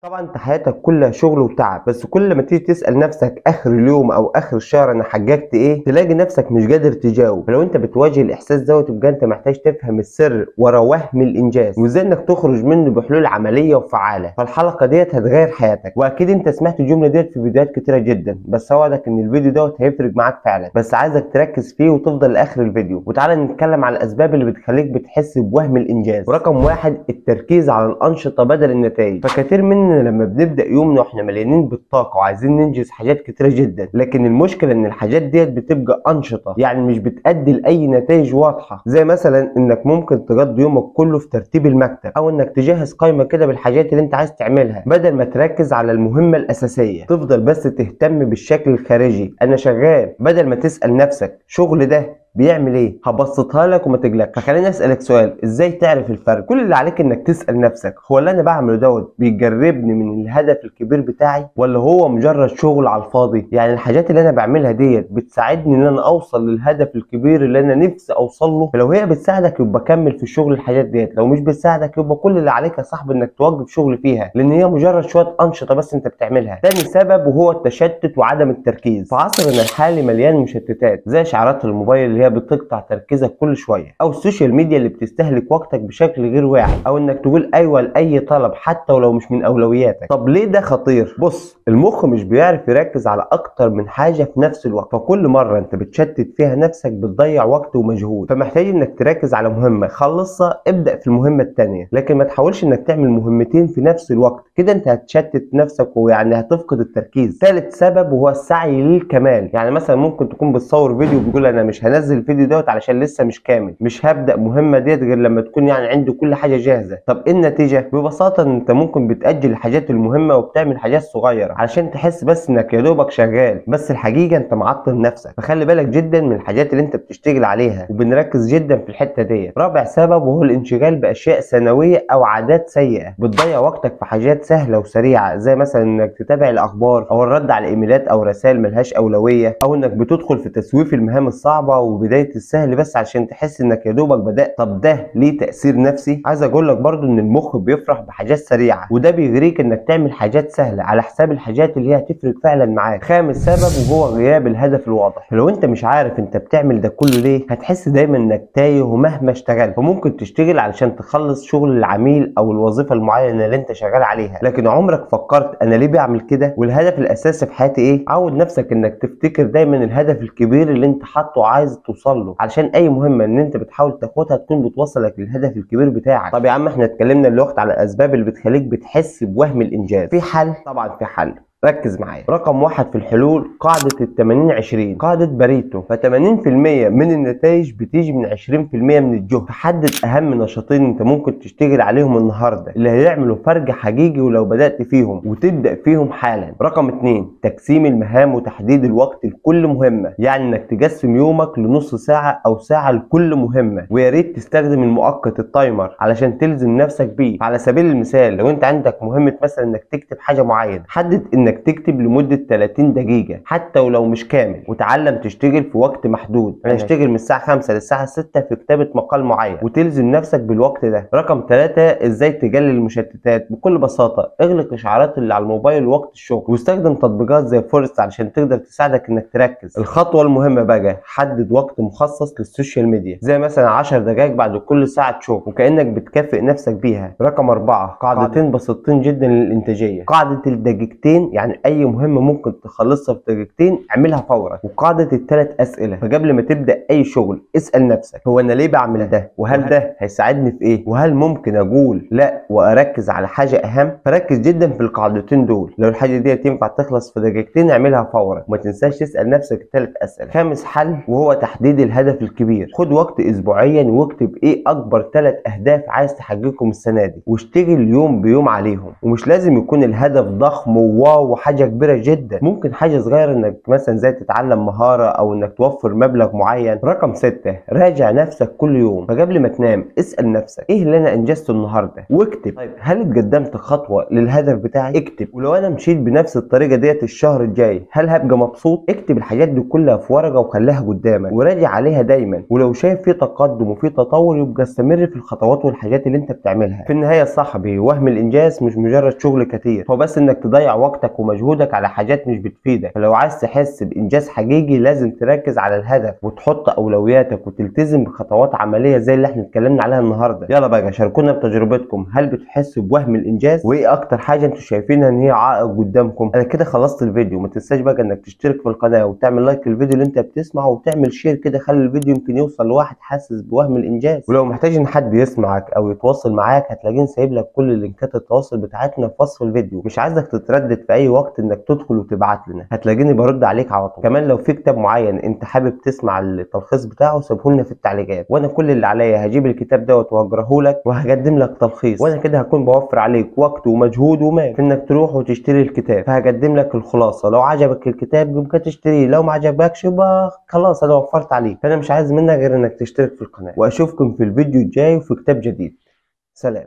طبعا انت حياتك كلها شغل وتعب، بس كل ما تيجي تسأل نفسك اخر اليوم او اخر الشهر انا حققت ايه، تلاقي نفسك مش قادر تجاوب. فلو انت بتواجه الاحساس دوت يبقى انت محتاج تفهم السر ورا وهم الانجاز وازاي انك تخرج منه بحلول عملية وفعاله. فالحلقة ديت هتغير حياتك، واكيد انت سمعت الجملة ديت في فيديوهات كتيرة جدا، بس اوعدك ان الفيديو دوت هيفرق معاك فعلا، بس عايزك تركز فيه وتفضل لاخر الفيديو. وتعالى نتكلم على الاسباب اللي بتخليك بتحس بوهم الانجاز. ورقم واحد، التركيز على الانشطة بدل النتائج. فكتير مننا لما بنبدا يومنا واحنا مليانين بالطاقة وعايزين ننجز حاجات كتيرة جدا، لكن المشكلة ان الحاجات ديت بتبقى انشطة، يعني مش بتادي لاي نتائج واضحة، زي مثلا انك ممكن تقضي يومك كله في ترتيب المكتب، او انك تجهز قائمة كده بالحاجات اللي انت عايز تعملها، بدل ما تركز على المهمة الاساسية. تفضل بس تهتم بالشكل الخارجي، انا شغال، بدل ما تسال نفسك شغل ده بيعمل ايه. هبسطها لك وما تقلقش. فخليني اسالك سؤال، ازاي تعرف الفرق؟ كل اللي عليك انك تسال نفسك، هو اللي انا بعمله دوت بيجربني من الهدف الكبير بتاعي، ولا هو مجرد شغل على الفاضي؟ يعني الحاجات اللي انا بعملها ديت بتساعدني ان انا اوصل للهدف الكبير اللي انا نفسي اوصل له؟ فلو هي بتساعدك يبقى كمل في الشغل الحاجات ديت، لو مش بتساعدك يبقى كل اللي عليك يا صاحبي انك توقف شغل فيها، لان هي مجرد شوية انشطة بس انت بتعملها. تاني سبب وهو التشتت وعدم التركيز. في عصرنا الحالي مليان مشتتات، زي اشعارات الموبايل اللي هي بتقطع تركيزك كل شوية، او ال social media اللي بتستهلك وقتك بشكل غير واعي، او انك تقول ايوه لاي طلب حتى ولو مش من اولوياتك. طب ليه ده خطير؟ بص، المخ مش بيعرف يركز على اكتر من حاجة في نفس الوقت، فكل مرة انت بتشتت فيها نفسك بتضيع وقت ومجهود. فمحتاج انك تركز على مهمة، خلصها ابدا في المهمة الثانية، لكن ما تحاولش انك تعمل مهمتين في نفس الوقت، كده انت هتشتت نفسك ويعني هتفقد التركيز. ثالث سبب وهو السعي للكمال. يعني مثلا ممكن تكون بتصور فيديو بيقول انا مش هنزل الفيديو دوت علشان لسه مش كامل، مش هبدا مهمة ديت غير لما تكون يعني عندي كل حاجة جاهزة. طب ايه النتيجة؟ ببساطة ان انت ممكن بتاجل الحاجات المهمة وبتعمل حاجات صغيرة علشان تحس بس انك يا دوبك شغال، بس الحقيقة انت معطل نفسك. فخلي بالك جدا من الحاجات اللي انت بتشتغل عليها، وبنركز جدا في الحتة ديت. رابع سبب وهو الانشغال باشياء ثانوية او عادات سيئه. بتضيع وقتك في حاجات سهلة وسريعة، زي مثلا انك تتابع الاخبار، او الرد على ايميلات او رسائل ملهاش اولوية، او انك بتدخل في تسويف المهام الصعبة وبداية السهل بس عشان تحس انك يا دوبك بدات. طب ده ليه تاثير نفسي؟ عايز اقول لك برضو ان المخ بيفرح بحاجات سريعة، وده بيغريك انك تعمل حاجات سهلة على حساب الحاجات اللي هي هتفرق فعلا معاك. خامس سبب وهو غياب الهدف الواضح. لو انت مش عارف انت بتعمل ده كله ليه، هتحس دايما انك تايه ومهما اشتغلت. فممكن تشتغل علشان تخلص شغل العميل او الوظيفة المعينة اللي انت شغال عليها، لكن عمرك فكرت انا ليه بعمل كده والهدف الاساسي في حياتي ايه؟ عود نفسك انك تفتكر دايما الهدف الكبير اللي انت حاطه وعايز توصل له، علشان اي مهمة ان انت بتحاول تاخدها تكون بتوصلك للهدف الكبير بتاعك. طب يا عم احنا اتكلمنا دلوقتي على الاسباب اللي بتخليك بتحس بوهم الانجاز، في حل؟ طبعا في حل، ركز معايا. رقم واحد في الحلول قاعدة 80-20، قاعدة باريتو. ف80% من النتائج بتيجي من 20% من الجهد. فحدد أهم نشاطين أنت ممكن تشتغل عليهم النهاردة اللي هيعملوا فرق حقيقي ولو بدأت فيهم، وتبدأ فيهم حالا. رقم 2، تقسيم المهام وتحديد الوقت لكل مهمة، يعني إنك تقسم يومك لنص ساعة أو ساعة لكل مهمة، ويا ريت تستخدم المؤقت ال timer علشان تلزم نفسك بيه. على سبيل المثال لو أنت عندك مهمة مثلا إنك تكتب حاجة معينة، حدد إنك تكتب لمدة 30 دقيقة حتى ولو مش كامل، وتعلم تشتغل في وقت محدود. انا اشتغل من الساعة 5 للساعة 6 في كتابة مقال معين، وتلزم نفسك بالوقت ده. رقم 3، ازاي تقلل المشتتات؟ بكل بساطة اغلق اشعارات اللي على الموبايل وقت الشغل، واستخدم تطبيقات زي Forest علشان تقدر تساعدك انك تركز. الخطوة المهمة بقى، حدد وقت مخصص لل social media، زي مثلا 10 دقائق بعد كل ساعة شغل، وكأنك بتكافئ نفسك بيها. رقم 4، قاعدتين بسيطين جدا للإنتاجية. قاعدة الدقيقتين، يعني اي مهمة ممكن تخلصها في دقيقتين اعملها فورا. وقاعدة الثلاث اسئلة، فقبل ما تبدا اي شغل اسال نفسك، هو انا ليه بعمل ده؟ وهل ده هيساعدني في ايه؟ وهل ممكن اقول لا واركز على حاجة اهم؟ فركز جدا في القاعدتين دول. لو الحاجة دي تنفع تخلص في دقيقتين اعملها فورا، وما تنساش تسال نفسك الثلاث اسئلة. خامس حل وهو تحديد الهدف الكبير. خد وقت اسبوعيا واكتب ايه اكبر 3 اهداف عايز تحققهم السنة دي، واشتغل يوم بيوم عليهم. ومش لازم يكون الهدف ضخم و wow wow وحاجه كبيرة جدا، ممكن حاجة صغيرة انك مثلا زي تتعلم مهارة او انك توفر مبلغ معين. رقم 6، راجع نفسك كل يوم. فقبل ما تنام اسال نفسك ايه اللي انا انجزته النهارده، واكتب. طيب هل اتقدمت خطوة للهدف بتاعي؟ اكتب. ولو انا مشيت بنفس الطريقة ديت الشهر الجاي هل هبقى مبسوط؟ اكتب الحاجات دي كلها في ورقة وخليها قدامك وراجع عليها دايما، ولو شايف في تقدم وفي تطور يبقى استمر في الخطوات والحاجات اللي انت بتعملها. في النهاية يا صاحبي، وهم الانجاز مش مجرد شغل كتير، هو بس انك تضيع وقتك ومجهودك على حاجات مش بتفيدك. فلو عايز تحس بانجاز حقيقي لازم تركز على الهدف وتحط اولوياتك وتلتزم بخطوات عملية زي اللي احنا اتكلمنا عليها النهارده. يلا بقى شاركونا بتجربتكم، هل بتحسوا بوهم الانجاز؟ وايه اكتر حاجة انتوا شايفينها ان هي عائق قدامكم؟ انا كده خلصت الفيديو، ما تنساش بقى انك تشترك في القناة وتعمل like للفيديو اللي انت بتسمعه وتعمل share كده، خلي الفيديو يمكن يوصل لواحد حاسس بوهم الانجاز. ولو محتاج ان حد يسمعك او يتواصل معاك هتلاقيني سايب لك كل لينكات التواصل بتاعتنا في وصف الفيديو. مش عايزك تتردد في اي وقت انك تدخل وتبعت لنا، هتلاقيني برد عليك على طول. كمان لو في كتاب معين انت حابب تسمع التلخيص بتاعه سيبه لنا في التعليقات، وانا كل اللي عليا هجيب الكتاب دوت وهجراه لك وهقدم لك تلخيص، وانا كده هكون بوفر عليك وقت ومجهود ومال في انك تروح وتشتري الكتاب. فهقدم لك الخلاصة، لو عجبك الكتاب يبقى تشتريه، لو ما عجبكش يبقى خلاص انا وفرت عليك. فانا مش عايز منك غير انك تشترك في القناة، واشوفكم في الفيديو الجاي وفي كتاب جديد. سلام.